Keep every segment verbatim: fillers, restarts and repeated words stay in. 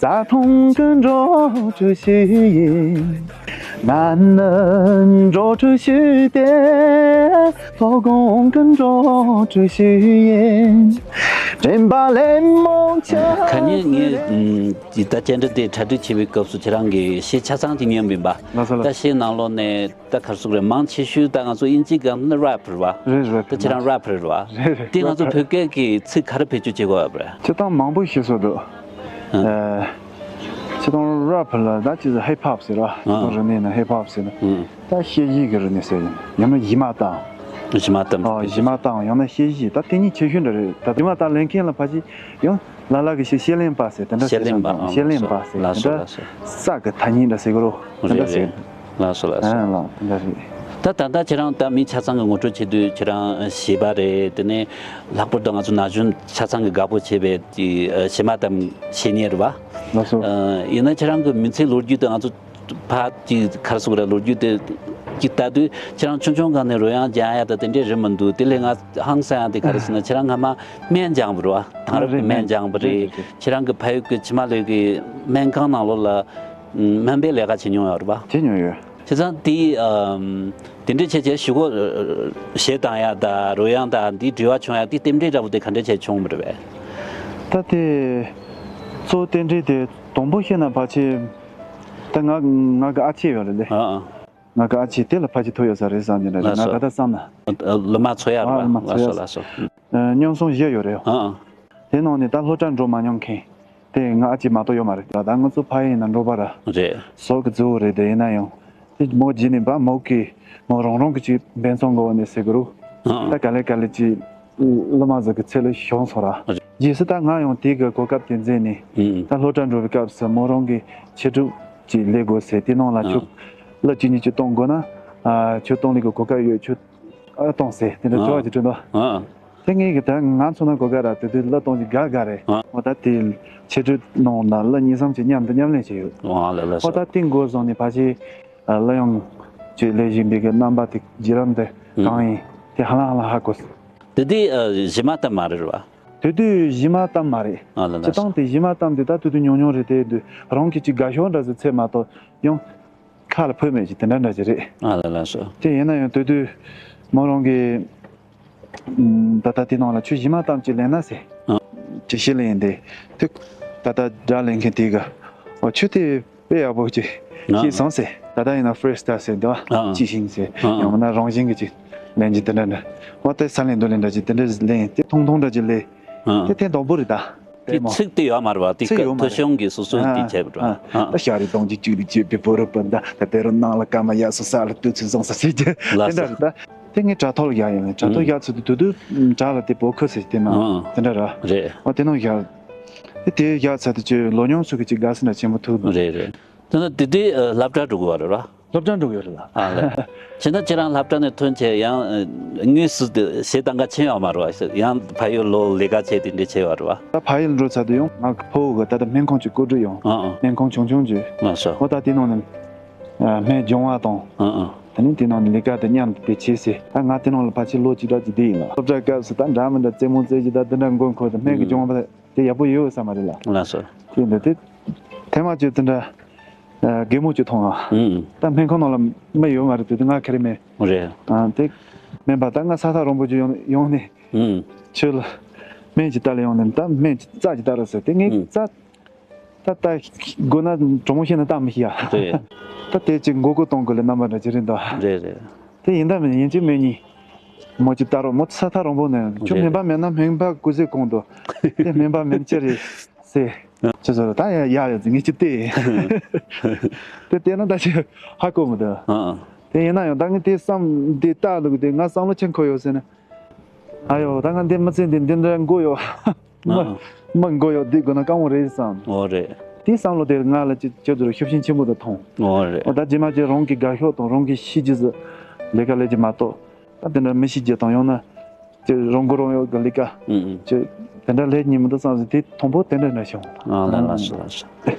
བཟའ་འཐུང་གི་འགྲོ་གྲོན་ཞུས་ཡིན། ང་ནི་འགྲོ་གྲོན་ཞུས་ཏེ། ཐོག་དགོང་གི་འགྲོ་གྲོན་ཞུས་ཡིན། དྲན་པ་ལས་མོ་ཆ། ཁ་ཉིན་ངས་ད་བཅར་འདྲི་དེ་གྲ་སྒྲིག་བྱེད་པའི་སྐབས་སུ་ཁྱེད་རང་གི་གཞས་ཆ་ཚང་ཅིག་ཉན་པ་ཡིན་པ། ལགས་སོ་ལགས་སོ། ད་གཞས་ནང་ལོགས་ནས་ད་ག་རེ་ཟེར་དགོས་རེད། མང་ཆེ་ཤོས་ད་ང་ཚོ་དབྱིན་ཇིའི་སྒང་ནས་རེབ་རེད་བ། རེད་རེད། ད་ཁྱེད་རང་རེབ་རེད་བ། རེད་རེད། དེ་ང་ཚོ་བོད་སྐད་ཀྱི་ཚིག་ག་རེ་བེད་སྤྱོད་བྱེད་དགོས་པ་རེད། སྤྱིར་བཏང་མང་པོ་ཞིག་བཟོ་འདུག་ཨ། ཨ། སྤྱིར་བཏང་རེབ་ལ་ད་ཅི་ཟེར། ཧིབ་ཧོབ་ཟེར་བ། ཨ། རིག་གནས་ནི་ཧིབ་ཧོབ་ཟེར་ན། ཨ། ད་གཞས་གཞས་ཀྱི་རིག་གནས་ཟེར་ཡིན། ཡང་ན་གཞས་མ་བཏང་། གཞས་མ་བཏང་། ཨ། གཞས་མ་བཏང་། ཡང་ན་གཞས་གཞས། ད་དེ་གཉིས་ཆེ་ཤོས་འདྲ་རེད། ད་གཞས་མ་བཏང་ལེན་མཁན་ལ་ཕལ་ཆེར་ཡང་ལ་ལ་གི་གཞས་གཞས་གླེང་པ་ཟེར་དེ་འདྲ་ཟེར། གཞས་གླེང་པ། ཨ། གཞས་གླེང་པ་ཟེར། ལགས་སོ་དེ་འདྲ། ལགས་སོ། ས་གི་ཐ་སྙད་འདྲ་ཟེར་གི་རོ། དེ་འདྲ་རེད་ཟེར། རེད། ལགས་སོ་ལགས་སོ། ཨ་ལགས། དེ་འདྲ་རེད། ད་ད་ལྟ་ཁྱེད་རང་ད་མི་ཆ་ཚང་གི་ངོ་སྤྲོད་བྱེད་དུས་ཁྱེད་རང་གཞས་པ་རེད། དེ་ནས་ལྷག་པར་དུ་ང་ཚོ་ན་གཞོན་ཆ་ཚང་གི་དགའ་པོ་བྱེད་པའི་གི་གཞས་མ་བཏང་གཞས་གཉེར་བ། ལགས་སོ། ཡིན་ན་ཁྱེད་རང་གི་མི་ཚེའི་ལོ་རྒྱུས་དེ་ང་ཚོ་ཕར་གྱི་ག་རེ་ཟེར་དགོས་རེད། ལོ་རྒྱུས་དེ་གཅིག་ལྟ་དུས་ཁྱེད་རང་ཆུང་ཆུང་སྒང་ནས་རོལ་དབྱངས་སྦྱང་ཡ་ད་དེ་འདྲའི་རིན་མི་འདུག་དེ་ལས་ང་ཧང་སང་ཡ་དེ་ག་རེ་ཟེར་ན་ཁྱེད་རང་སྔ་མ་སྨན་སྦྱངས་པ་རེད་བ། དེང་རབས་ཀྱི་སྨན་སྦྱངས་པ་རེད། ཁྱེད་རང་གི་ཕ་ཡུལ་གྱི་ཕྱི་མ་ལོད་ཀྱི་སྨན་ཁང་ནང་ལོགས་ལ་སྨན་པའི་ལས་ཀ་བྱེད་མྱོང་ཡོད་རེད་བ། བྱེད་མྱོང་ཡོད། བྱས་ཙང་དེ་ཨམ། དེ་འདྲའི་བྱས་བྱས་གཞས་གཞས་བཏང་ཡ་ད་རོལ་དབྱངས་ད་འདི་འབྲེལ་བ་བྱུང་ཡ་དེ་རྟེན་འབྲེལ་འདྲ་པོ་དེ་ག་འདྲ་བྱས་བྱུང་བ་རེད་པས། ད་དེ་གཙོ་བོ་རྟེན་འབྲེལ་དེ་དང་པོ་བཤད་ན་ཕལ་ཆེར་ད་ང་ང་གི་ཨ་ཅེ་ཡོད་རེད་ལེ། ཨ་ཨ། ང་གི་ཨ་ཅེ་དེ་ལ་ཕལ་ཆེར་ཐུག་ཡོད་ས་རེད་བསམ་གྱི་འདྲ་རེད། ལགས་ང་སོ། ད་ལྟ་བསམ་ན། ཨ། སློབ་མ་འཚོ་ཡ་རེད་པ། ཨ། སློབ་མ་འཚོ་ཡ། ལགས་སོ་ལགས་སོ། ཨ། མཉམ་སོང་བཞི་ཡོད་རེད། ཨ་ཨ། དེ་ནང་ནས་ད་སློབ་གྲྭ་འགྲོ་མ་མྱོང་མཁན། དེ་ང་ཨ་ཅེ་མ་གཏོགས་ཡོད་མ་རེད། ད་ང་ཚོ་ཕ་ཡུལ་ཡིན་ན་འབྲོག་པ་ར། རེད། ཟོག་གི་རྫི་བོ་རེད། དེ་ཡིན་ན་ཡང་། དེ་མོ་རྗེས་ནས་པ་མོ་གིས་མོ་རང་རང་གི་ཅིག་འབེན་ཚོང་གི་འོག་ནས་ཟེར་གི་རུ། ཨ། ད་ག་ལེ་ག་ལེ་ཅིག་སློབ་མ་ཟིག་གི་ཚད་ལ་ཤོང་སོང་ར། རེད། རྗེས་སུ་ད་ང་ཡང་དེ་གི་གོ་སྐབས་དེ་འཛད་ནས། ཨུ། ད་སློབ་གྲྭ་འགྲོ་བའི་སྐབས་སུ་མོ་རང་གིས་ཆེད་སྒྲུབ་ཅིག་ལས་དགོས་ཟེར། དེ་ནང་ལ་ཨ། ཁྱོད་གླུ་གཅིག་གཉིས་ཅིག་གཏོང་དགོས་ན། ཨ། ཁྱོད་གཏོང་ལེན་གི་གོ་སྐབས་ཡོད། ཁྱོད་ཨ་གཏོང་ཟེར། དེ་འདྲ་ཨ། ཚོར་བ་ཅིག་སྤྲད་འདུག་ཨ། དེ་ངས་གི་ད་ང་མཚོན་ན་གོ་སྐབས་ར། དེ་དུས་གླུ་གཏོང་གི་དགའ་དགའ་རེད། ཨ། འོ་ད་དེ་ཆེད་སྒྲུབ་ནང་ན་གླུ་གཉིས་གསུམ་ཅིག་མཉམ་དུ་མཉམ་ལེན་བྱས་ཡོད། ཨ་ལ་ལ། འོ་ད་དེ་འགོ་བཟུང་ནས་ཕལ་ཆེར་གླུ་དབྱངས་ཀྱི་ལས་བཞིན་པའི་གི་རྣམ་པ་དེ་བརྒྱུད་རིམ་དེ་གང་ཡིན་དེ་ཧ་ལམ་ཧ་ལམ་ཧ་གོ། དེ་དུས་གཞས་མ་བཏང་མ་རེད་བ། དེ་དུས་གཞས་མ་བཏང་མ་རེད། ཨ་ལ་ལ། སྤྱིར་བཏང་དེ་གཞས་མ་བཏང་དེ་ད་དེ་དུས་ཉུང་ཉུང་རེད། དེ་དུས་རང་གི་ཅིག་དགའ་ཤོས་འདྲ་ཟིག་ཚད་མ་གཏོགས་ཡང་ཁ་ལ་ཕོག་མེད་ཅིག་དེ་འདྲ་འདྲ་ཅིག་རེད། ཨ་ལ་ལ་སོ། དེ་ཡིན་ན་ཡང་དེ་དུས་མོ་རང་གི་ཨམ། ད་ལྟ་དེ་ནང་ལ་ཁྱོད་གཞས་མ་བཏང་ཅིག་ལེན་ན་ཟེར། ཨ། ཅིག་གཞས་ལེན་དེ་དེ་ད་ལྟ་སྒྲ་ལེན་མཁན་དེ་ག་འོ་ཁྱོད་དེ་དཔེ་ཡག་པོ་ཅིག་ཤེས་སོང་ཟེར། ད་ལྟ་ཡིན་ན་ཧྥི་རི་སི་ཊལ་ཟེར་འདུག་ཨ། ཨ། ཅིག་ཤེས་ཟེར། ཨ། ཡང་མིན་ན་རང་བཞིན་གྱི་ཅིག་ལེན་གྱི་དེ་འདྲ་འདྲ། འོ་དེ་ས་ལེན་རྡོ་ལེན་འདྲ་ཅིག་དེ་འདྲ་ལེན་དེ་ཐུང་ཐུང་འདྲ་ཅིག་ལེན། ཨ། དེ་ཐེངས་དང་པོ་རེད་ད། དེ་ཚིག་དེ་ཡོད་མ་རེད་བ། དེ་ཚིག་ཡོད་མ་རེད། ཐོ་གཞུང་གི་སོ་སོའི་དེ་བྱས་པ་རེད་བ། ཨ། ད་ཤ་རི་གདོང་གཅིག་བཅུ་རི་བཅུ་པའི་བོ་རུ་པ་འདྲ། ད་དེ་རུ་ནང་ལ་སྐར་མ་ཡག་སོ་ས་ལ་ལྟོས་ཚུལ་བཟང་ས་ཟེར་གྱི་དེ་ལ་འདྲ་རེད་ད། དེ་ངས་དྲ་ཐོག་ལ་བཞག་ཡོད་ནས། དྲ་ཐོག་ཨུ། བཞག་ཚུལ་དེ་དུས་དུས་དྲ་ལ་དེ་བོད་ཁུལ་ཟེར་དེ་ན་ཨ། དེ་འདྲ་ར། རེད། འོ་དེ་ནང་བཞག་དེ་དེ་བཞག་ཚར་དུས་ཀྱི་ལོ་ཉུང་སུ་གི་ཅིག་དགའ་ས་འདྲ་ཆེན་པོ་ཐུག་འདུག་རེད་རེད། དེ་ན་དེ་དུས་ཨ་སློབ་གྲྭ་འགྲོ་གི་བ་རེད་བ། སློབ་གྲྭ་འགྲོ་གི་ཡོད་རེད་ལ། ཨ་ལས། བྱས་ན་ཁྱེད་རང་སློབ་གྲྭ་ནས་ཐོན་བྱས་ཡང་ཨ་དངོས་སུ་དེ་གཞས་གཏོང་ག་ཕྱིན་ཡོད་མ་རེད་བ། ཡང་ཕ་ཡུལ་ལོག་ལས་ཀ་བྱས་དེ་འདྲ་བྱས་ཡོད་རེད་བ། ད་ཕ་ཡུལ་འགྲོ་ཚར་དུས་ཡང་ང་གི་ཕུ་བོ་གི་ད་ལྟ་སྨན་ཁང་གི་བཀོད་སྒྲིག་ཡོང་། ཨ་ཨ། སྨན་ཁང་ཆུང་ཆུང་ཅིག་ལགས་སོ། འོ་ད་དེ་ནང་ནས་ཨ་སྨན་སྦྱོང་བ་དང་། ཨ་ཨ། དེ་ནས་དེ་ནང་ནས་ལས་ཀ་དེ་མཉམ་དུ་དེ་བྱས་ཟེར། ད་ང་དེ་ནང་ལ་ཕལ་ཆེར་ལོ་གཅིག་འདྲ་ཅིག་བསྡད་ཡིན་ལ། སློབ་གྲྭ་སྐབས་སུ་ད་འདྲ་མི་འདྲ་རྩེད་མོ་རྩེ་གི་ད་དེ་འདྲ་མགོ་འཁོར་དུས་སྨན་གྱི་ཨུ། སྦྱོང་བ་དེ་ཡག་པོ་ཡོད་བསམ་པ་རེད་ལ། ལགས་སོ། དེ་འདི་དེ་ཐེངས་མ་གཅིག་དེ་འདྲ་ཨ་གད་མོ་གཅིག་མཐོང་ང་། ཨུ། ད་སྨན་ཁང་ནང་ལ་མི་ཡོད་མ་རེད། དེ་དུས་ང་ག་རེ་མེད། རེད། ཨ་དེ་སྨན་པ་ད་ང་ས་ཐག་རིང་པོ་ཅིག་ཡོང་ཡོང་ནས། ཨུ། ཁྱོད་ལ་སྨན་ཅིག་ལྟ་ལ་ཡོང་ནས། ད་སྨན་ཅིག་རྩ་ཅིག་ལྟ་རོགས་ཟེར། དེ་ངས་ཨུ། རྩ་ད་ལྟ་དགོས་ན་དྲང་མོ་བཤད་ན་ལྟ་མི་ཤེས་ཡ། རེད། ད་དེ་ཅིག་མགོ་སྐོར་གཏོང་དགོས་ལ་རྣམ་པ་འདྲ་ཅིག་རེད་འདུག་རེད་རེད། དེ་ཡིན་ད་མིན་ཡིན་གཅིག་མིན་གཉིས། མོ་ཅིག་ལྟ་རོགས། མོ་ས་ཐག་རིང་པོ་ནས་ཁྱོད་རེད། སྨན་པ་མེད་ན་སྨན་པ་སྐུ་ཚེ་གང་འདུག་དེ་སྨན་པ་མིན་ཅི་རེད་ཟེར། ཨ། ཁྱོད་ཚོ་ད་ཡ་ཡ་ཡ་ཟེར་ངས་ཅིག་བལྟས། དེ་བལྟས་ན་ད་ཅིག་ཧ་གོ་མི་འདུག་ཨ་ཨ། དེ་ཡིན་ན་ཡང་ད་ངས་དེ་བསམ་དེ་ལྟ་ལུགས་དེ་ང་བསམ་བློ་ཆེན་ཁོ་ཡོད་ཟེར་ན། ཨ་ཡོ་ད་ང་འདི་མི་ཚེ་འདི་འདི་འདྲ་མགོ་ཡོ། མི་ཨ་ཨ། མི་མགོ་ཡོ་འདི་དགོས་ན་དཀའ་མོ་རེད་བསམ། འོ་རེད། དེ་བསམ་བློ་དེ་ང་ལ་ཅི་ཅི་ཟེར་ཤུགས་རྐྱེན་ཆེན་པོ་དུ་ཐོངས། འོ་རེད། འོ་ད་རྗེས་མ་ཅི་རང་གི་དགའ་ཤོས་དང་རང་གི་ཤེས་རྒྱུ་ཟིག་ལས་ཀ་ལས་ཀྱི་མ་གཏོགས། ད་དེ་འདྲ་མི་ཤེས་རྒྱུ་དང་ཡང་ན་ཅི་རང་མགོ་རང་ཡོད་གི་ལས་ཀ་ཨུ་ཨུ། ཅི་དེ་འདྲ་ལས་ཉིན་མི་འདུག་བསམ་ཟིག་དེ་དང་པོ་དེ་འདྲ་འདྲ་བྱུང་། ཨ་ལ་ལ་སོ་ལ་སོ།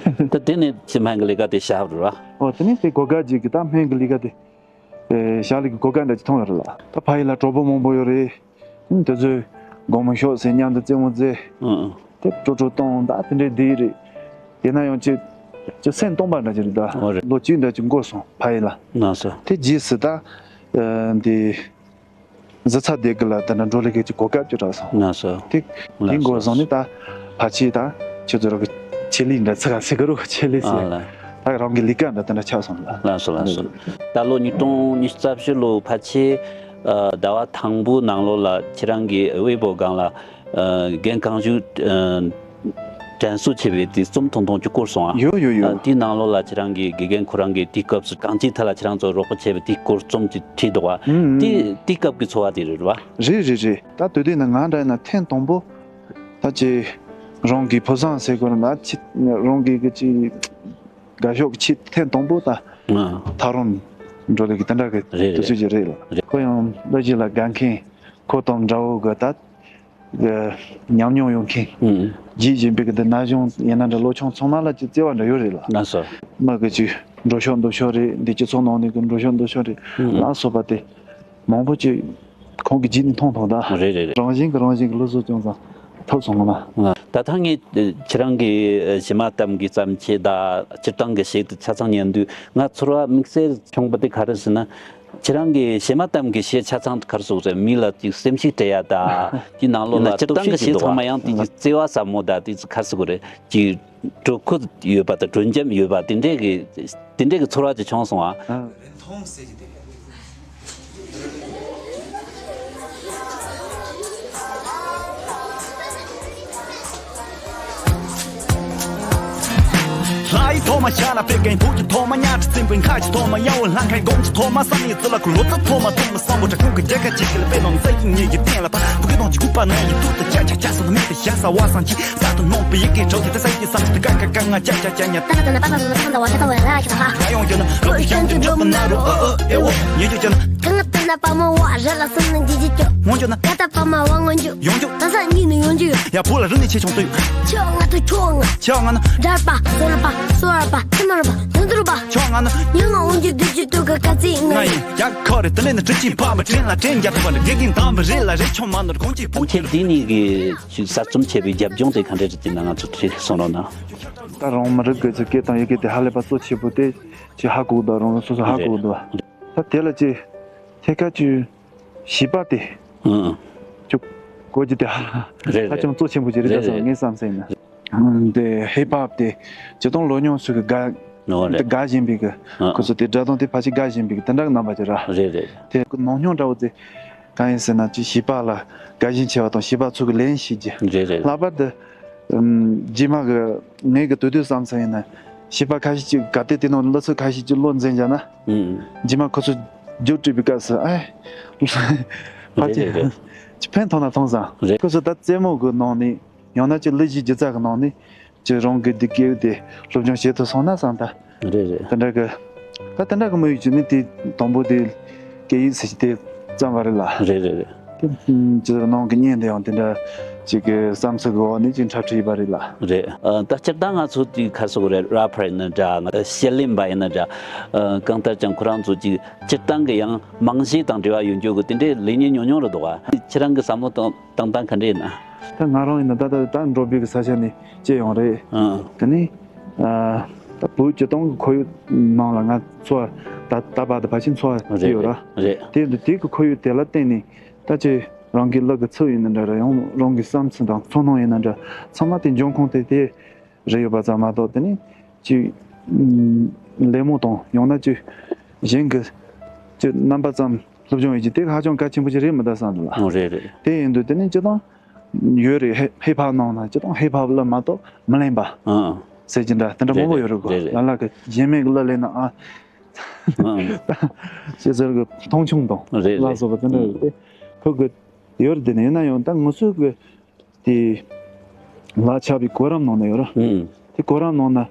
ད་དེ་ནས་ཅི་སྨན་གི་ལས་ཀ་དེ་བཞག་རུ་ར། འོ་དེ་ནས་དེ་གོ་སྐབས་ཅིག་གི་ད་སྨན་གི་ལས་ཀ་དེ། ཨེ་བཞག་ལས་ཀྱི་གོ་སྐབས་འདྲ་ཅིག་མཐོང་ཡོད་རེད་ལ། ད་ཕ་ཡུལ་ལ་གྲོགས་པོ་མང་པོ་ཡོད་རེད། དེ་ཚོས་དགོང་མོ་ཤོག་ཟེར་མཉམ་དུ་རྩེད་མོ་རྩེ། ཨང་ཨང་། དེ་ཀྲོ་ཀྲོ་གཏོང་ད་དེ་འདྲའི་བསྡད་རེད། དེ་ན་ཡང་ཅི་ཅི་སེམས་སྟོང་པ་འདྲ་ཅིག་རེད་ད། འོ་རེད། ལོ་གཅིག་འདྲ་ཅིག་འགོར་སོང་ཕ་ཡུལ་ལ། ལགས་སོ། དེ་རྗེས་སུ་ད་ཨ་འདི་གཟི་ཚ་སྡེ་དགེ་ལ་ད་ན་འགྲོ་ལས་ཀའི་ཅིག་གོ་སྐབས་ཅིག་རག་སོང་། ལགས་སོ། དེ་ལགས་དེ་འགོར་སོ་སོང་ནས་ད་ཕལ་ཆེར་ད་ཁྱོད་ཚོ་རང་གི་ཆེད་ལས་འདྲ་ཚིག་ག་ཚིག་ག་རུ་ཆེད་ལས་ཨ་ཟེར། ལ། ད་རང་གི་ལས་ཀ་འདྲ་དེ་འདྲ་ཆགས་སོང་ལ། ལགས་སོ་ལགས་སོ། ད་ལོ་ཉིས་སྟོང་ཉི་ཤུ་རྩ་བཞི་ལོ་ཕལ་ཆེར་ཨ་ཟླ་བ་དང་པོའི་ནང་ལོགས་ལ་ཁྱེད་རང་གི་ཝེ་པོ་སྒང་ལ་ཨ་རྒན་གངས་ཅན་ཨ་དྲན་གསོ་བྱས་པའི་དེ་རྩོམ་ཐུང་ཐུང་ཅིག་བསྐུར་སོང་ཨ། ཡོད་ཡོད་ཡོད། ཨ་དེའི་ནང་ལོགས་ལ་ཁྱེད་རང་གི་དགེ་རྒན་ཁོ་རང་གིས་དེའི་སྐབས་སུ་གངས་ཅན་ཐད་ལ་ཁྱེད་རང་ཚོ་རོགས་པ་བྱས་པའི་དེའི་སྐོར་རྩོམ་ཅིག་བྲིས་འདུག་ཨ། ཨུམ་ཨུམ། དེ་དེའི་སྐབས་ཀྱི་ཚོར་བ་དེ་རེད་བ། རེད་རེད་རེད། ད་དུས་དེ་ནི་ང་འདྲ་ཡིན་ན་ཐེངས་དང་པོ་ད་ཅི་རང་གི་ཕོ་བཟང་ཟེར་དགོས་ན་ཅི་རང་གི་གི་ཅི་དགའ་ཕྱོགས་ཀྱི་ཆེད་ཐེངས་དང་པོ་ད་ཨ་ཐག་རིང་འགྲོ་ལས་ཀྱི་དེ་འདྲ་གི་རེད་དུས་ཚོད་ཅིག་རེད་ལ། རེད། ཁོ་ཡང་ལོ་རྒྱུས་ལ་དགའ་མཁན་ཁོ་དང་འདྲ་བོ་གི་ད་གི་ཉམས་མྱོང་ཡོད་མཁན། ཨུ། རྗེས་ཕྱིན་པའི་གི་འདི་ན་གཞོན་ཡིན་ན་འདྲ་ལོ་ཆུང་ཚང་མ་ལ་ཅིག་བརྩེ་བ་འདྲ་ཡོད་རེད་ལ། ལགས་སོ། མི་གི་ཅིག་འགྲོ་ཕྱོགས་འདུག་ཕྱོགས་རེད། འདི་སྤྱི་ཚོགས་ནང་ནས་གི་འགྲོ་ཕྱོགས་འདུག་ཕྱོགས་རེད། ཨུ། ལ་སོགས་པ་དེ་མང་པོ་ཅིག་ཁོང་གི་རྗེས་ནས་མཐོང་ཐུབ་ད། རེད་རེད་རེད། རང་བཞིན་གི་རང་བཞིན་གི་བློ་གཟུ་སྐྱོང་ཙང་ཐུབ་སོང་ང་མ། ད་ཐང་ངས་ཁྱེད་རང་གི་ཞི་མ་གཏམ་གི་བརྩམས་ཆོས་དང་སྤྱིར་བཏང་གི་གཞས་དེ་ཆ་ཚང་ཉན་དུས་ང་ཚོར་བ་དམིགས་བསལ་བྱུང་པ་དེ་ག་རེ་ཟེར་ན། ཁྱེད་རང་གི་ཞི་མ་གཏམ་གྱི་གཞས་ཆ་ཚང་ག་རེ་ཟེར་དགོས་རེད། མི་ལ་ཅིག་སེམས་ཤུགས་སྤྲད་ཡ་དང་དེའི་ནང་ལོགས་ལ་སྤྱིར་བཏང་གི་གཞས་ཚང་མ་ཡང་དེ་ཅིག་བརྩེ་བ་ཟབ་མོ་དང་དེ་ཅིག་ག་རེ་ཟེར་དགོས་རེད། ཅིག་དྲོད་ཁོལ་ཡོད་པ་དང་དྲོད་འཇམ་ཡོད་པ་དེ་འདྲས་ཀྱི་དེ་འདྲས་ཀྱི་ཚོར་བ་ཅིག་བྱུང་སོང་ཨ། ཨ། ལྷ་ཡི་ཐོག་མ་ཤ་ལ་ཕེབས་མཁན། བུ་གི་ཐོག་མ་ཉལ་ཁྲི་བཙན་པོའི་ཁ་གི་ཐོག་མ་ཡང་བོ་ལྷང་མཁན། དགོང་གི་ཐོག་མ་བསམ་ཡས་རྩི་ལ་ཁུ། ལོ་ཙཱ་ཐོག་མ་ཐོག་མ་བསམ་བློ་དྲ་ཁུང་གི་རྒྱལ་ཁ་ཅིག་གི་ལ་དཔེ་ནང་ས་ཡིན་ཉེ་ཡི་སྟེང་ལ་ཕ་བུ་གི་གདོང་གི་སྐུད་པ་ནང་ཡི་ཐུག་ཏུ་ཅ་ཆ་ཆ་སོང་མེད་དེ་ཤ་ཟ་བ་སང་ཅི་ས་དུ་ནོངས་པའི་ཡི་གེ་གྲོགས་ཀྱི་ད་ས་ཡི་བསམ་ཅི་དེ་ཀ་ཀ་ཀ་ང་ཅ་ཆ་ཆ་ཉ། ད་ལྟ་ན་པ་པ་ལ་ཁང་ད་བ་ཤ་ད་བ་ལ་ཤ་ད་ཧ། ཡོང་རྒྱུ་ན་ལོ་ཤན་གྱི་འགྲོ་མི་ན་རུ་ཨ་ཨ་ཨེ་འོ་ཉེ་རྒྱུ་ཅན། ཁང་ད་ན་པ་མ་བ་ར་ལ་སང་ན་ཇི་ཇི་ཅོ། ངོ་རྒྱུ་ན་ད་ད་པ་མ་བ་ངོ་འཇུ། ཡོང་རྒྱུ། ད་ས་གཉིས་ནས་ཡོང་རྒྱུ་ཡོད། ཡ་བུ་ལ་རུ་ནས་ཆེ་ཆུང་ཏུ་ཡོད། ཆོ་ང་ཐུ་ཆོ་ང་། ཆོ་ང་ན། དར་པ་སོ་ར་པ་སོ་ར་པ་ཐི་མ་ར་པ་དུ་དུ་རུ་པ། ཆོ་ང་ན། ཉི་མ་འོང་རྒྱུ་དུ་ཅི་ཏུ་ག་ཀ་ཙི་ང་ཡིན། ཡ་ཁོ་རེ་དི་ལེ་ནི་ཁྲི་ཅི་ཕ་མ་ཁྲེན་ལ་ཁྲེན་རྒྱ་ཐུ་པ་ནི་དགེ་རྒན་དམ་པ་རེད་ལ་རེ་ཆོ་མ་ནོར་གོང་ཅི་བུ་ཁྱེད་འདི་ནི་གི་གསར་རྩོམ་བྱས་པའི་རྒྱབ་ལྗོངས་དེ་ག་འདྲས་རེད་ཅེ་ན་ང་ཚོ་དྲིས་སོང་རོགས་གནང་། ད་རང་མི་རིགས་ཀྱི་ཚིག་སྐད་དང་ཡི་གེ་དེ་ཧ་ལས་པ་གཙོ་ཆེ་པོ་དེ་ཅི་ཧ་གོ་འདུག་རང་རང་སོ་སོ་ཧ་གོ་འདུག་ད་དེ་ལ་ཅི་ཐད་ཀ་ཅི་བྱིས་པ་དེ་ཨང་ཅི་གོ་རྒྱུ་དེ་ཧ་རེད་ཧ་ཅང་གཙོ་ཆེན་པོ་ཅིག་རེད་ད་བསམ་ངས་བསམ་སེ་ཡིན་ན། དེ་ཧིབ་ཧོབ་དེ་སྤྱི་དང་ལོ་ཉུང་སུ་གི་དགའ་ཨོ་རེད། དེ་དགའ་བཞིན་པའི་གི་ཨ་ཁོ་ཚོ་དེ་སྒྲ་གདངས་དེ་ཕལ་ཆེར་དགའ་བཞིན་པའི་གི་དེ་འདྲ་གི་རྣམ་པ་ཅིག་ར། རེད་རེད། དེ་ནང་སྙིང་འདྲ་བོ་དེ་གང་ཡིན་ཟེར་ན་ཅི་བྱིས་པ་ལ་དགའ་ཞེན་ཆེ་བ་དང་བྱིས་པ་ཚོ་གི་ལན་ཤེས་རྒྱུ། རེད་རེད། ལྷག་པར་དུ་ཨམ་རྗེས་མ་གི་ངས་གི་དུས་དུས་བསམ་ཚུལ་ཡིན་ན་བྱིས་པ་ཁ་ཤས་ཅིག་ག་དེ་དེ་ནང་བློ་ཚོད་ཁ་ཤས་ཅིག་བློ་འཛིན་བྱས་ན་ཨུམ་རྗེས་མ་ཁོ་ཚོ་རྒྱུགས་སྤྲད་པའི་སྐབས་སུ་ཨེ་ཕལ་རེད་ཆེར་རེད་རེད། ཅི་ཕན་ཐོགས་ན་ཐོགས་སང་རེད། ཁོ་ཚོ་ད་རྩེད་མོ་གི་ནང་ནས་ཡང་ན་ཅི་གླུ་གཞས་སྒྱུ་རྩལ་གི་ནང་ནས་ཅི་རང་གི་འདི་སྐད་དེ་སློབ་སྦྱོང་བྱེད་ཐུབ་སོང་ན་བསམ་ད། རེད་རེད། དེ་འདྲ་གི་ད་དེ་འདྲ་གི་དམིགས་ཡུལ་ཅིག་ནི་དེ་དང་པོ་དེ་སྐད་ཡིག་ཟེར་གྱི་དེ་བརྩམས་པ་རེད་ལ། རེད་རེད་རེད། དེ་ཅི་ནང་གི་བརྙན་དེ་ཡང་དེ་འདྲ་ཅིག་གི་བསམ་ཚུལ་གི་འོག་ནས་ཅིག་འཁྲབ་ཁྲིད་ཡིན་པ་རེད་ལ། རེད། ཨ་ད་སྤྱིར་བཏང་ང་ཚོ་དེ་ཁ་སོག་རེད་ར་ཕར་ཡིན་ན་འདྲ་ང་ཤེས་ལེན་པ་ཡིན་ན་འདྲ། ཨ་གང་ལྟར་ཀྱང་ཁོ་རང་ཚོ་ཅིག་སྤྱིར་བཏང་གི་ཡང་རྨང་གཞི་དང་འབྲེལ་བ་ཡོད་འཇོག་གི་དེ་འདྲའི་ལས་ཉིན་ཉུང་ཉུང་རེད་འདུག་ཨ། ཁྱེད་རང་གི་བསམ་བློ་བཏང་བཏང་སྟངས་ག་འདྲ་ཡིན་ན། ད་ང་རང་ཡིན་ན་ད་ལྟ་ད་འགྲོ་བའི་གི་ས་ཆ་ནས་སྐྱེས་ཡོང་རེད། ཨང་། དེ་ནས་ཨ་ད་བོད་སྤྱི་བཏང་གི་ཁོར་ཡུག་ནང་ལ་ང་འཚོ་བ་ད་ད་བར་དུ་ཕལ་ཆེར་འཚོ་བ་རེད་སྐྱེས་ཡོད་ར། རེད། དེ་འདི་དེ་གི་ཁོར་ཡུག་དེ་ལ་བརྟེན་ནས་ད་ཅི་རང་གི་ལག་གི་ཚུགས་ཡིན་ན་འདྲ་ར་ཡང་རང་གི་བསམ་ཚུལ་དང་ཚོར་སྣང་ཡིན་ན་འདྲ་ཚང་མ་དེ་འབྱུང་ཁུངས་དེ་དེ་རེད་ཡོད་པ་ཙམ་མ་གཏོགས་དེ་ནས་ཅི་ལད་མོ་དང་ཡང་ན་ཅི་གཞན་གི་ཅི་རྣམ་པ་ཙམ་སློབ་སྦྱོང་ཡོད་ཀྱི་དེ་ཧ་ཅང་གལ་ཆེན་པོ་ཞིག་རེད་མི་གདའ་བསམ་འདུག་ལ། ཨོ་རེད་རེད། དེ་ཡིན་དུས་དེ་ནས་སྤྱི་བཏང་ཡོད་རེད། ཧི་ཧིབ་ཧོབ་ནང་ན་སྤྱི་བཏང་ཧིབ་ཧོབ་གླུ་མ་གཏོགས་མི་ལེན་པ་ཨང་ཟེར་གྱི་འདྲ་དེ་འདྲ་མང་པོ་ཡོད་རེད་གོ། རེད་རེད། ལ་ལ་གི་གཞན་མེད་གི་གླུ་ལེན་ན་ཨ་ཨང་ཅི་ཟེར་གི་མཐོང་ཆུང་དང་རེད་ལ་རེད། སོགས་པ་དེ་འདྲ་ཡོད་དེ་ཁོ་གི་ཡོད་རེད། དེ་ནས་ཡིན་ན་ཡང་ད་ང་ཚོ་གི་དེ་ལ་ཆགས་པའི་གོ་རིམ་ནང་ན་ཡོད་ར། ཨང་། དེ་གོ་རིམ་ནང་ན་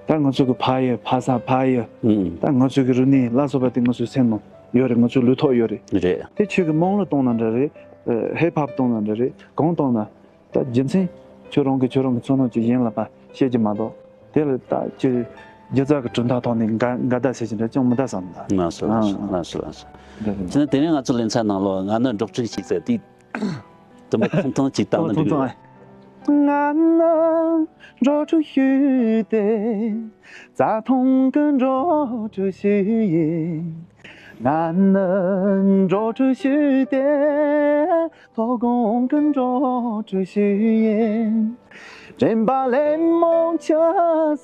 ད་ང་ཚོ་གི་ཕ་ཡུལ་ཕ་ས་ཕ་ཡུལ་ཨང་། ད་ང་ཚོ་གི་རིག་གནས་ལ་སོགས་པ་དེ་ང་ཚོའི་སེམས་ནང་ཡོད་རེད། ང་ཚོའི་ལུས་ཐོག་ཡོད་རེད། རེད། དེ་ཁྱོད་ཀྱི་དམངས་གླུ་གཏོང་ན་འདྲ་རེད། ཨ་ཧིབ་ཧོབ་གཏོང་ན་འདྲ་རེད། གང་གཏོང་ན་ད་རྒྱུ་མཚན་ཁྱོད་རང་གི་ཁྱོད་རང་གི་ཚོར་སྣང་ཅིག་གཞན་ལ་ཕར་བཤད་ཀྱི་མ་གཏོགས་དེ་ལ་ད་ཅི་སྒྱུ་རྩལ་གྱི་གྲུབ་མཐའ་ཐོག་ནས་འགལ་འགལ་ཟླ་བྱེད་ཀྱི་འདྲ་ཅང་མི་གདའ་བསམ་ད། ལགས་སོ་ལགས་སོ་ཨང་ལགས་སོ་ལགས་སོ། འདི་རེད། བྱས་ན་དེ་རིང་ང་ཚོ་ལེ་ཚན་ནང་ལོགས་ང་ནི་འབྲོག་ཕྲུག་ཞིག་ཟེར་དེ། དུམ་བུ་ཐུང་ཐུང་ཅིག་བཏང་ན་ཐུང་ཐུང་འགྲིག་ཨེ། ང་ནི་འགྲོ་དྲུག་ཤུལ་ཏེ། རྩྭ་ཐང་གི་འགྲོ་དྲུག་ཤུལ་ཡིན། ང་ནི་འགྲོ་དྲུག་ཤུལ་ཏེ། མཐོ་སྒང་གི་འགྲོ་དྲུག་ཤུལ་ཡིན། དྲན་པ་ལས་མང་ཆེ་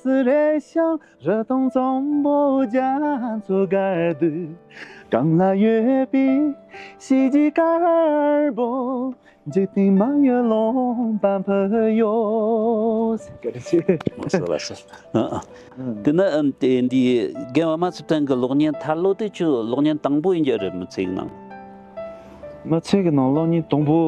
སུ་རེད་ཤག་རི་དྭགས་གཙང་པོ་རྒྱ་མཚོ་སྒར་དུ། གངས་ལ་ཡོད་པའི་གཤིས་ཀྱི་དཀར་པོ། འཇིག་རྟེན་མ་ཡོད་ལོང་པ་ཕུ་ཡོད། བཀའ་དྲིན་ཆེ། ལགས་སོ། ལགས་སོ། ཨ་ཨ། དེ་ན་ཨམ་དེ་འདི་རྒན་པདྨ་ཚེ་བརྟན་གྱི་གློག་བརྙན་ཐར་ལོ་དེ་ཁྱོད་གློག་བརྙན་དང་པོ་ཡིན་རྒྱུ་རེད། མི་ཚེ་གི་ནང་། མི་ཚེ་གི་ནང་གློག་བརྙན་དང་པོ་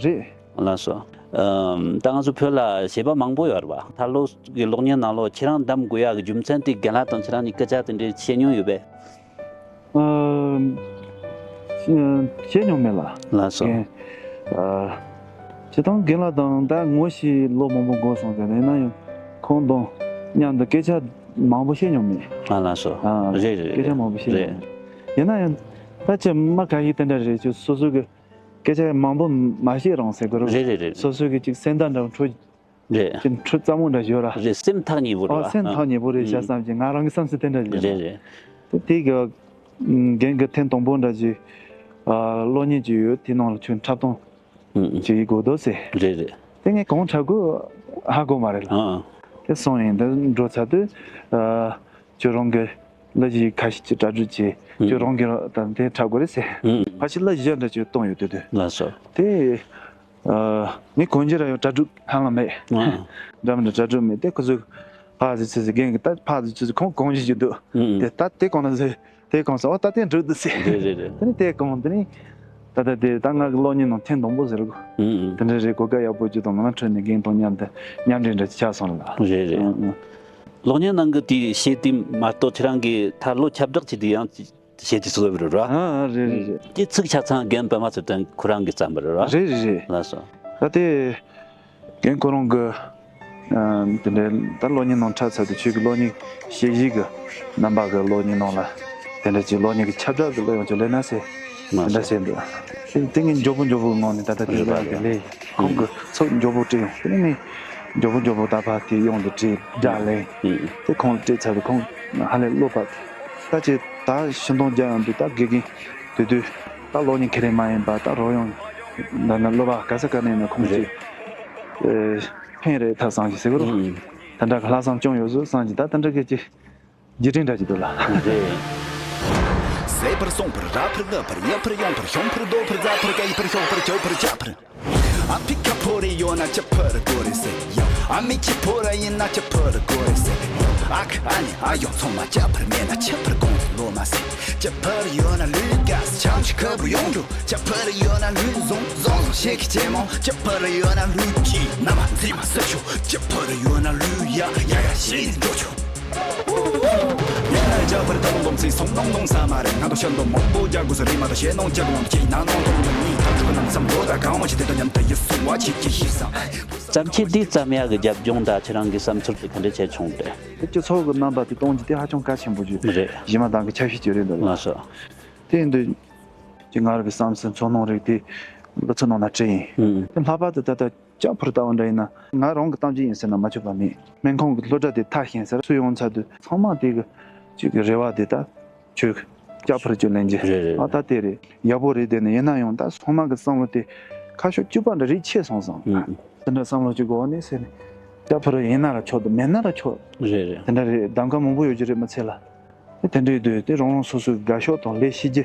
རེད། ལགས་སོ། ཨམ་ད་ང་ཚོ་བོད་ལ་གཞས་པ་མང་པོ་ཡོད་རེད་པ། ཐར་ལོ་གི་གློག་བརྙན་ནང་ལོགས་ཁྱེད་རང་འདེམས་དགོས་ཡག་གི་རྒྱུ་མཚན་དེ་རྒན་ལགས་དང་ཁྱེད་རང་གཉིས་སྐད་ཆ་དེ་འདྲའི་བཤད་མྱོང་ཡོད་པས། ཨ། བཤད་མྱོང་མེད་ལ། ལགས་སོ། རྒན། ཨ། སྤྱིར་བཏང་རྒན་ལགས་དང་ད་ངོ་ཤེས་ལོ་མང་པོ་འགོར་སོང་ཟེར་ནས་ཡིན་ན་ཡང་ཁོང་དང་མཉམ་དུ་སྐད་ཆ་མང་པོ་བཤད་མྱོང་མེད། ཨ། ལགས་སོ། ཨ། རེད་རེད། སྐད་ཆ་མང་པོ་བཤད་མྱོང་མེད། ཡིན་ན་ཡང་ད་ཅི་མ་ག་ཡིག་དེ་འདྲ་རེད། ཅིག་སོ་སོ་གི་སྐད་ཆ་མང་པོ་མ་བཤད་རང་ཟེར་དགོས་རེད། རེད་རེད་རེད། སོ་སོ་གི་ཅིག་སེམས་ཐག་འདྲ་བོ་འཕྲོད། རེད། ཅིག་འཕྲོད་ཙམ་མོ་འདྲ་ཡོད་ར། རེད། སེམས་ཐག་ཉེ་པོ་རེད། ཨ། པ། སེམས་ཐག་ཉེ་པོ་རེད་ཤག་བསམ་གྱི་ང་རང་གི་བསམ་ཚུལ་དེ་འདྲ་ཡོད་ར། རེད་རེད། དེ་དེ་གི་རྒན་གི་ཐེངས་དང་པོ་འདྲ་ཅིག་ཨ། གློག་བརྙན་ཅིག་ཡོད། དེ་ནང་ལ་ཁྱོད་འཁྲབ་སྟོན་ཅིག་ཡེད་དགོས་འདུག་ཟེར། རེད་རེད། དེ་ངས་གང་འཁྲབ་དགོས་ཧ་གོ་མ་རེད་ལ། ཨ། དེ་སོང་ཡིན། དེ་འགྲོ་ཚར་དུས་ཨ། ཁྱོད་རང་གི་གླུ་གཞས་ཁ་ཤས་ཅིག་གྲ་སྒྲིག་བྱས། ཨུ། ཁྱོད་རང་གིས་ད་དེ་འཁྲབ་དགོས་རེད་ཟེར། ཨུ། ཕལ་ཆེར་གླུ་གཞས་འདྲ་ཅིག་བཏང་ཡོད་དུས་དུས། ལགས་སོ། དེ་ཨ། ངས་གང་ཅི་ར་ཡང་གྲ་སྒྲིག་ཧ་ལམ་མེད། ཨ། འདྲ་མི་འདྲ་གྲ་སྒྲིག་མེད། དེ་ཁོ་ཚོས་ཕར་ཟིག་ཚུར་ཟིག་རྒན་གྱིས་ད་ཕར་ཟིག་ཚུར་ཟིག་ཁོང་གང་ཞིག་ཅིག་འདུག་ཨུ། དེ་ད་དེ་གང་ན་ཟེར། དེ་གང་ཟེར། ཨོ་ད་དེ་འགྲིག་འདུག་ཟེར། རེད་རེད་རེད། དེ་ནས་དེ་གང་དེ་ནས་ད་ལྟ་དེ་ད་ང་གི་གློག་བརྙན་ནང་ཐེངས་དང་པོ་ཟེར་གོ། ཨུ་ཨུ། དེ་འདྲ་རེད། གོ་སྐབས་ཡག་པོ་ཅིག་དང་ནང་ཁྲོད་ནས་རྒན་དང་མཉམ་དུ་མཉམ་འབྲེལ་འདྲ་ཅིག་ཆགས་སོང་ལ། རེད་རེད། ཨུ་ཨུ། གློག་བརྙན་ནང་གི་དེའི་གཞས་དེ་མ་གཏོགས་ཁྱེད་རང་གིས་ཐར་ལོ་ཁྱབ་བསྒྲགས་བྱས་དུས་ཡང་གཞས་དེ་བཟོས་པ་རེད་ར། ཨ་ཨ་རེད་རེད་རེད། དེ་ཚིག་ཆ་ཚང་རྒན་པདྨ་ཚེ་བརྟན་ཁོ་རང་གིས་བརྩམས་པ་རེད་ར། རེད་རེད་རེད། ལགས་སོ། ད་དེ་རྒན་ཁོ་རང་གི་ཨ། དེ་འདྲའི་ད་གློག་བརྙན་ནང་འཁྲབ་ཚར་དུས་ཁྱོད་ཀྱི་གློག་བརྙན་གཞས་གཞས་ཀྱི་རྣམ་པ་གི་གློག་བརྙན་ནང་ལ་དེ་འདྲ་ཅིག་གློག་བརྙན་གྱི་ཁྱབ་བསྒྲགས་ཀྱི་གླུ་ཡང་ཅིག་ལེན་ན་ཟེར། དེ་འདྲ་བཤད་འདུག་དེ་དེ་ངས་མགྱོགས་པོ་མགྱོགས་པོའི་ངང་ནས་ད་ལྟ་དེ་རེད་པ་ལ་རེད། དེ་ལས་ཁོང་གི་ཚིག་མགྱོགས་པོ་བྲིས་ཡོང་། དེ་ནས་ངས་མགྱོགས་པོ་མགྱོགས་པོ་ད་ཕར་དེ་གཡོན་དུ་བྲིས་སྒྲ་ལེན། དེ་ཁོང་ལ་སྤྲད་ཚར་དུས་ཁོང་ཧ་ལས་བློ་བབས། ད་ཅིག་ད་ཤིང་སྡོང་རྒྱག་ཡོང་དུས་ད་དགེ་རྒན་དེ་དུས་ད་གློག་བརྙན་ཁེ་ལས་མ་ཡིན་པ་ད་རོལ་དབྱངས་འདྲ་ན་བློ་བབས་ག་ས་ག་ནས་ན་ཁོང་ཅིག་ཨེ། ཕན་རེད་ད་བསམ་གྱི་ཟེར་གི་རོ། ཨུ། དེ་འདྲ་གི་ལྷག་བསམ་ཅུང་ཡོད་ཟོ་བསམ་གྱི། ད་དེ་འདྲ་གི་ཅིག་རྗེས་དྲན་འདྲ་ཅིག་འདུག་ལ། རེད། ཟད་པར་སོང་བར་ར་ཕར་ལ་ཕར་ཡ་ཕར་ཡོང་ཕར་ཤོང་ཕར་རྡོ་ཕར་རྫ་ཕར་ཀ་ཡི་ཕར་ཤོག་ཕར་ཅོ་ཕར་ཅ་ཕར། ཨ་ཕི་ཁ་ཕོ་རེ་ཡོད་ན་ཅི་ཕར་དགོས་རེད་ཟེར་ཡ། ཨ་མི་ཁྱི་ཕོ་ར་ཡིན་ན་ཅི་ཕར་དགོས་རེད་ཟེར་ཡ། ཨ་ཁ་ཨ་ནི་ཨ་ཡོང་ཚང་མ་ཅ་ཕར་མེད་ན་ཅི་ཕར་གོང་དུ་ལོ་མ་ཟེར། ཅི་ཕར་ཡོད་ན་ལུས་དཀའ་ས་ཆམ་ཞིག་ཁ་བུ་ཡོང་འགྲོ། ཅི་ཕར་ཡོད་ན་ལུས་བཟང་བཟང་བཟང་ཞིག་གི་ཅེ་མོ། ཅི་ཕར་ཡོད་ན་ལུས་ཀྱི་ན་མ་འཛིན་མ་ཟེར་ཆོག་ཅི་ཕར་ཡོད་ན་ལུས་ཡ་ཡ་ཡ་ཞེས་འགྲོ་ཆོག་ཡ་ན་ཅ་ཕར་ད་ལོང་སོང་ས་མ་རེད། ང་དང་ཤ་འདོ་མང་པོ་རྒྱག་དགོས་ས་རེད་མ་གཏོགས་ཞེ་ནོང་ཅག་ནང་གི་ན་ནོང་དོང་ནི་ད་ཕྲུ་གུ་རྣམས་བསམ་བློ་ད་གང་བ་ཞིག་དེ་དང་མཉམ་དུ་ཡི་སུ་བ་ཆིག་གི་ཤི་ས། བརྩམས་ཆོས་འདི་བརྩམས་ཡག་གི་རྒྱབ་ལྗོངས་དང་ཁྱེད་རང་གི་བསམ་ཚུལ་དེ་ག་འདྲ་བྱས་བྱུང་སྟེ། སྤྱི་ཚོགས་ཀྱི་རྣམ་པ་དེ་གཏོང་རྒྱུ་དེ་ཧ་ཅང་གལ་ཆེན་པོ་ཞིག་རེད། གཞི་མ་དང་གི་ཆ་ཤས་ཅིག་རེད་འདུག་ལགས་སོ། དེ་ཡིན་དུས་ཀྱི་ང་རང་གི་བསམ་ཚུལ་ཚོར་སྣང་རིགས་དེ་གླུ་ཚིག་ནང་ན་བྲིས་ཡིན། ཨུ། དེ་ལྷག་པར་དུ་ད་ལྟ་ཅ་ཕུར་ལྟ་བུ་འདྲ་ཡིན་ན་ང་རང་གི་གཏམ་རྒྱུད་ཡིན་ཟེར་ན་མ་ཆོག་པ་མེད། སྨན་ཁང་གི་སློབ་གྲྭ་དེ་མཐར་ཕྱིན་ཟེར་སུ་ཡོང་ཚར་དུས་ཚང་མ་དེ་གི་ཅིག་གི་རེ་བ་དེ་ད་ཁྱོད་ཀྱི་ཅ་ཕུར་ཅིག་ལེན་རྒྱུ། རེད་རེད། ཨ་ད་དེ་རེད། ཡག་པོ་རེད། དེ་ནི་ཡིན་ན་ཡང་ད་ཚང་མ་གི་བསམ་བློ་དེ་ཁ་ཕྱོགས་གཅིག་པ་འདྲ་རིགས་ཆད་སོང་ཙང་། ཨུ། དེ་འདྲ་བསམ་བློ་གཅིག་གི་འོག་ནས་ཟེར་ནས་ཅ་ཕུར་ཡིན་ན་ར་ཆོག་འདུག་མེད་ན་ར་ཆོག་རེད་རེད། དེ་འདྲ་རེད། གདམ་ཁ་མང་པོ་ཡོད་རྒྱུ་རེད་མི་ཚེ་ལ། དེ་འདྲའི་དུས་དེ་རང་རང་སོ་སོའི་དགའ་ཕྱོགས་དང་ལས་ཤེས་རྒྱུ་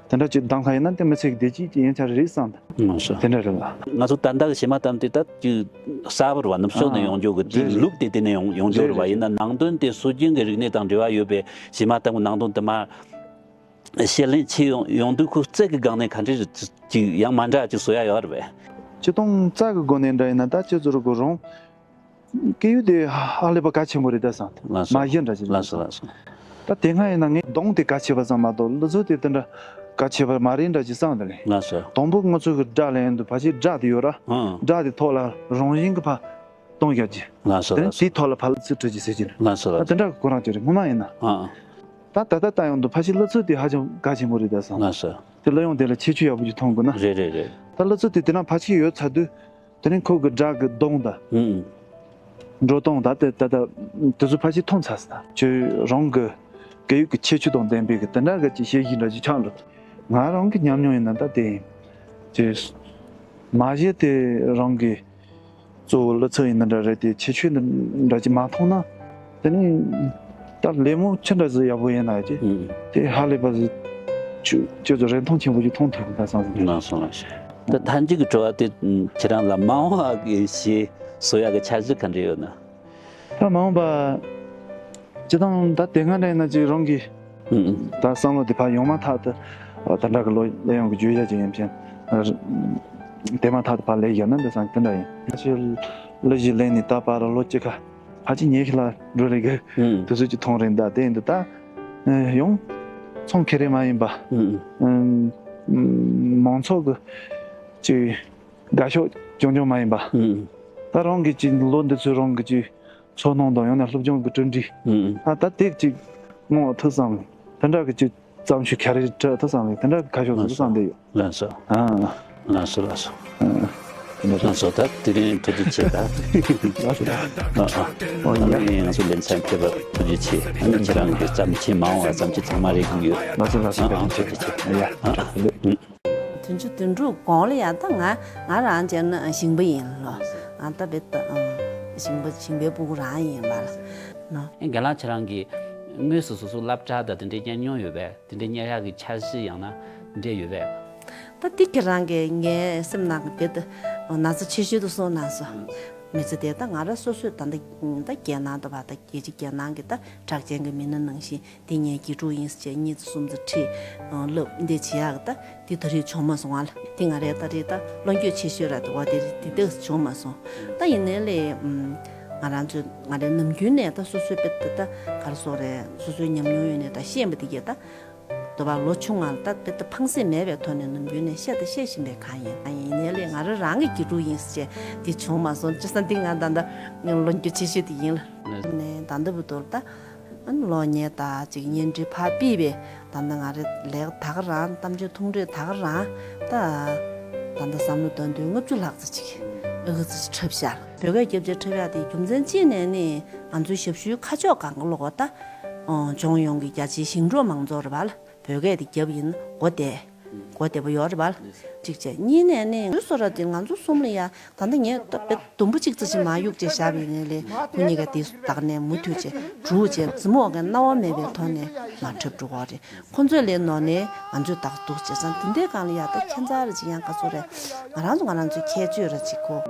དེ་འདྲ་ཅིག་གདམ་ཁ་ཡིན་ན་དེ་མི་ཚེ་གི་བདེ་སྐྱིད་ཅིག་ཡིན་ཚར་རེད་བསམ། ང་ཚོ། དེ་འདྲ་རེད་ལ། ང་ཚོ་ད་ལྟ་གི་གཞས་མ་གཏམ་དེ་ད་ཅིག་གསར་པ་རེད་བ། ནུབ་ཕྱོགས་ནས་ཡོང་རྒྱུ་གི་དེ་ལུགས་དེ་དེ་ནས་ཡོང་ཡོང་རྒྱུ་རེད་བ། ཡིན་ན་ནང་དོན་དེ་སྲོལ་རྒྱུན་གྱི་རིག་གནས་དང་འབྲེལ་བ་ཡོད་པའི་གཞས་མ་གཏམ་གྱི་ནང་དོན་དེ་མར་ཞལ་ལེན་བྱེད་ཡོང་ཡོང་དུས་ཁོ་རྩལ་གྱི་སྒང་ནས་ག་འདྲ་ཅིག་ཡང་མ་འདྲ་ཅིག་བཟོ་ཡ་ཡོད་རེད་པས། སྤྱིར་བཏང་རྩལ་གྱི་སྒོ་ནས་འདྲ་ཡིན་ན་ད་ཁྱེད་ཚོ་རུ་གོ་རང་སྐད་ཡིག་དེ་ཧ་ལས་པ་གལ་ཆེན་པོ་རེད་ད་བསམ། ལགས་སོ། མ་གཞི་འདྲ་ཅིག་ལགས་སོ་ལགས་སོ། ད་དེ་སྔ་ཡིན་ན་ངས་གདངས་དེ་གལ་ཆེ་བ་ཙམ་མ་གཏོགས་གླུ་ཚིག་དེ་དེ་འདྲ་གལ་ཆེ་བ་མ་རེད་འདྲ་ཅིག་བསམ་དེ་ལས། ལགས་སོ། དང་པོ་ང་ཚོ་གི་སྒྲ་ལེན་དུས་ཕལ་ཆེར་སྒྲ་དེ་ཡོད་ར། ཨང་། སྒྲ་དེ་ཐོག་ལ་རང་བཞིན་གྱི་ཕར་གཏོང་བཞག་རྒྱུ། ལགས་སོ་དེ་ལགས་སོ། དེའི་ཐོག་ལ་ཕར་གླུ་ཚིག་འབྲི་རྒྱུ་ཟེར་རྒྱུ་རེད། ལགས་སོ་ད་ལགས་སོ། དེ་འདྲ་གི་ཁོ་རང་ཅིག་རེད། སྔོན་མ་ཡིན་ན། ཨང་། ད་ད་ལྟ་ལྟ་ཡོང་དུས་ཕལ་ཆེར་གླུ་ཚིག་དེ་ཧ་ཅང་གལ་ཆེན་པོ་རེད་ད་བསམ། ལགས་སོ། དེ་གླུ་དབྱངས་དེ་ལ་ཁྱད་ཆོས་ཡག་པོ་ཅིག་མཐོང་དགོས་ན། རེད་རེད་རེད། ད་གླུ་ཚིག་དེ་དེ་ན་ཕལ་ཆེར་ཡོད་ཚར་དུས། དེ་ནས་ཁོ་གི་སྒྲ་གི་གདངས་དང་། ཨུམ། འགྲོ་སྟངས་དང་དེ་ད་ལྟ་དེ་ཚོ་ཕལ་ཆེར་མཐོང་ཚར་སོང་། ཁྱོད་རང་གི་སྐད་ཡིག་གི་ཁྱད་ཆོས་དང་ལྡན་པའི་གི་དེ་འདྲ་གི་ཅིག་བཤད་གཞི་འདྲ་ཅིག་ཆགས་འདུག། ང་རང་གི་ཉམས་མྱོང་ཡིན་ན་ད་དེ་ཡིན། ཅིག་མ་གཞི་དེ་རང་གི་གཙོ་བོ་གླུ་ཚིག་ཡིན་ན་འདྲ་རེད་དེ། ཁྱད་ཆོས་འདི་འདྲ་ཅིག་མ་མཐོང་ན། དེ་ནི་ད་ལད་མོ་ཅི་འདྲ་ཟིག་ཡག་པོ་ཡིན་ན་ཅི། ཨུམ། དེ་ཧ་ལས་པ་ཟིག་ཁྱོད་ཁྱོད་ཚོ་རིན་ཐང་ཆེན་པོ་ཅིག་མཐོང་ཐུབ་ད་བསམ་སོང་། ལགས་སོ་ལགས་སོ། ད་མཐའ་མཇུག་གི་དྲི་བ་དེ་ཁྱེད་རང་ལ་མ་འོངས་པ་གི་ཞེས་བཟོ་ཡག་གི་འཆར་གཞི་ག་འདྲ་ཡོད་ན། ད་མ་འོངས་པ་སྤྱི་བཏང་ད་དེ་སྔ་འདྲ་ཡིན་ན་ཅིག་རང་གི། ཨུམ། ད་བསམ་བློ་དེ་ཕར་ཡོང་མ་ཐག་ཏུ་ད་འདྲ་གི་ལོ་གླུ་དབྱངས་གི་བརྗོད་བྱ་ཅིག་ཡིན་ཕྱིན། དེ་མ་ཐག་ཏུ་ཕར་ལས་བཞག་ན་འདི་བསམ་དེ་འདྲ་ཡིན། ཕལ་ཆེར་གླུ་གཞས་ལེན་ནས་ད་བར་ལོ་གཅིག་ཁ་ཕལ་ཆེར་ཉི་ཤུ་ལ་འགྲོ་རེ་གི། ཨུམ། དུས་ཚོད་ཅིག་མཐོང་རེད། ད་དེ་ཡིན་དུས་ད་ཡང་ཚོང་ཁེ་རེ་མ་ཡིན་པ། ཨུམ། མང་ཚོགས་ཀྱི་ཅིག་དགའ་ཕྱོགས་རྐྱང་རྐྱང་མ་ཡིན་པ། ཨུམ། ད་རང་གི་ཅིག་ལོ་འདི་ཚོའི་རང་གི་ཅིག་ཚོར་སྣང་དང་ཡང་ན་སློབ་སྦྱོང་གི་གྲུབ་འབྲས། ཨུམ། ཨ་ད་དེ་ཅིག་མངོན་ཐུབ་བསམ། དེ་འདྲ་གི་ཅིག་བརྩམས་ཆོས་ག་རེ་འབྲི་ཐུབ་བསམ་རེད། དེ་འདྲ་གི་ཁ་ཕྱོགས་ཟིག་བསམ་བསྡད་ཡོད། ལགས་སོ། ཨ། ལགས་སོ་ལགས་སོ། ཨ། དེ་འདྲ་ལགས་སོ། ད་དེ་རིང་ཐུགས་རྗེ་ཆེ་ད། ལགས་སོ། ཨ་ཨ། ཨོ་ཡ། ང་ཚོ་ལེ་ཚན་ཕེབས་པར་ཐུགས་རྗེ་ཆེ། ཨ་ནི་ཁྱེད་རང་གི་བརྩམས་ཆོས་མ་འོངས་པ་བརྩམས་ཆོས་ཚང་མ་རེ་སྒུག་ཡོད། ལགས་སོ་ལགས་སོ། ཨ་ཨ། ཐུགས་རྗེ་ཆེ། ཡ། ཨ་ཨ། བདུན་ཅུ་དོན་དྲུག་གོང་ལ་ཡང་ད་ང་ང་རང་བྱས་ན་ཞིང་པ་ཡིན་ལོ། ཨ་ད་བེད་ད་ཨ་ཞིང་པ་ཞིང་པའི་སྤུ་གུ་རང་ཡིན་པ་ལ་ནོ། ཨེ་རྒན་ལགས་ཁྱེད་རང་གིས་དངོས་སུ་སོ་སོ་སློབ་གྲྭ་དང་དེ་འདྲའི་གཉེར་མྱོང་ཡོད་པས། དེ་འདྲའི་གཉེར་ཡག་གི་འཆར་གཞི་ཡང་ན་དེ་འདྲའི་ཡོད་པས། ད་འདི་ཁྱེད་རང་གིས་ངའི་སེམས་ནང་གི་བེད་ད་ན་ཚ་ཆེ་ཤོས་དུ་སོང་ན་སོ། མི་ཚེ་དེ་ད་ང་རང་སོ་སོས་ད་ད་ད་རྒྱལ་ནང་དུ་བ་ད་རྒྱལ་སྤྱི་རྒྱལ་ནང་གི་ད་གྲགས་ཅན་གྱི་མི་སྣ་ནང་བཞིན། དེ་ངའི་དགེ་ཕྲུག་ཡིན་ཟེར་བྱས་གཉིས་ཙམ་གསུམ་ཙམ་ཁྲིད་ལབ་འདི་བྱེད་ཡག་ད་དེ་ད་རེས་བྱུང་མ་སོང་ང་ལ། དེ་ང་རའི་ད་རེས་ད་བློ་འགྱོད་ཆེ་ཤོས་ར་དེ་བ་དེ་རེད། དེ་ཏོག་ཙམ་བྱུང་མ་སོང་། ད་ཡིན་ནའི་ལས་ང་རང་ཚོ་ང་རའི་ནམ་རྒྱུན་ནས་ད་སོ་སོའི་དཔེ་ད་ད་ག་རེ་ཟེར་རེད། སོ་སོའི་ཉམས་མྱོང་ཡོད་ནས་ད་ཤེས་པ་དེ་གས་ད་དེ་བ་ལོ་ཆུང་ང་ལ་ད་དཔེ་ད་ཕངས་སེམས་མེད་པའི་ཐོག་ནས་ནམ་རྒྱུན་ནས་བཤད་ད་བཤད་བཞིན་པའི་གང་ཡིན། ཡིན་ནའི་ལས་ང་རང་རང་གི་དགེ་ཕྲུག་ཡིན་ཟེར་བྱས་དེ་བྱུང་མ་སོང་། བྱས་ཙང་འདི་ང་ད་ད་བློ་འགྱོད་ཆེ་ཤོས་དེ་ཡིན་ལ། ནས་ད་ལྟ་བུ་དུ་ད། ཨ་ནི་ལོ་ཉེས་ད་ཅིག་གཉེན་སྒྲིག་ཕར་ཕུད་པས། ད་ལྟ་ང་རེ་ལས་ད་ག་རང་གཏམ་བརྗོད་ཐུང་གྲས་ད་ག་རང་ད། ད་ལྟ་བསམ་བློ་འདོན་དུས་ལྔ་བཅུ་ལྷག་ཙམ་ཅིག་ཨ་ཙི་ཅིག་འཁྲབ་ཤག། བོད་སྐད་རྒྱབ་བྱས་འཁྲབ་ཡག་དེ་རྒྱུ་མཚན་གཅིག་ནས་ནི་ང་ཚོའི་ཞབས་ཞུའི་ཁ་ཕྱོགས་གང་ག་ལོག་ད། ཨོ་ལྗོངས་ཡོངས་ཀྱི་རྒྱ་ཆེའི་ཞིང་འབྲོག་མང་ཚོགས་རེད་པ་ལ་བོད་སྐད་དེ་རྒྱབ་ཡིན་གོ་བདེ། གོ་བདེ་པོ་ཡོད་རེད་པ་ལ། གཅིག་བྱས། གཉིས་ནས་ནི་ང་ཚོའི་བཟོ་གྲྭ་དེ་ང་ཚོ་གསུམ་ལ་ཡ། ད་ལྟ་ངས་ད་དཔེ་དུམ་བུ་གཅིག་ཙམ་ཞིག་མ་གཡུག་བྱས་བཞག་པ་ཡིན་ནའི་ལས་ཁོ་གཉིས་ཀ་དེ་བདག་ནས་མུ་མཐུད་བྱས་འབྲུག་བྱས་མཛུབ་མོ་གི་རྣ་བ་མེད་པའི་ཐོག་ནས་མར་འཁྲབ་འགྲོ་གི་རེད། ཁོ་ཚོས་ལས་ནོར་ནས་ང་ཚོས་བདག་འདུག་བྱས་ཙང་དེ་འདྲའི་སྒང་ལ་ཡ་ད་ཁྱད་མཚར་རེ་ཅིག་ཡང་ག་ཚོད་རེད། ང་རང་ཚོ་ང་རང་ཚོའི་ཁྱད་ཆོས་རེ་ཅིག་གོ།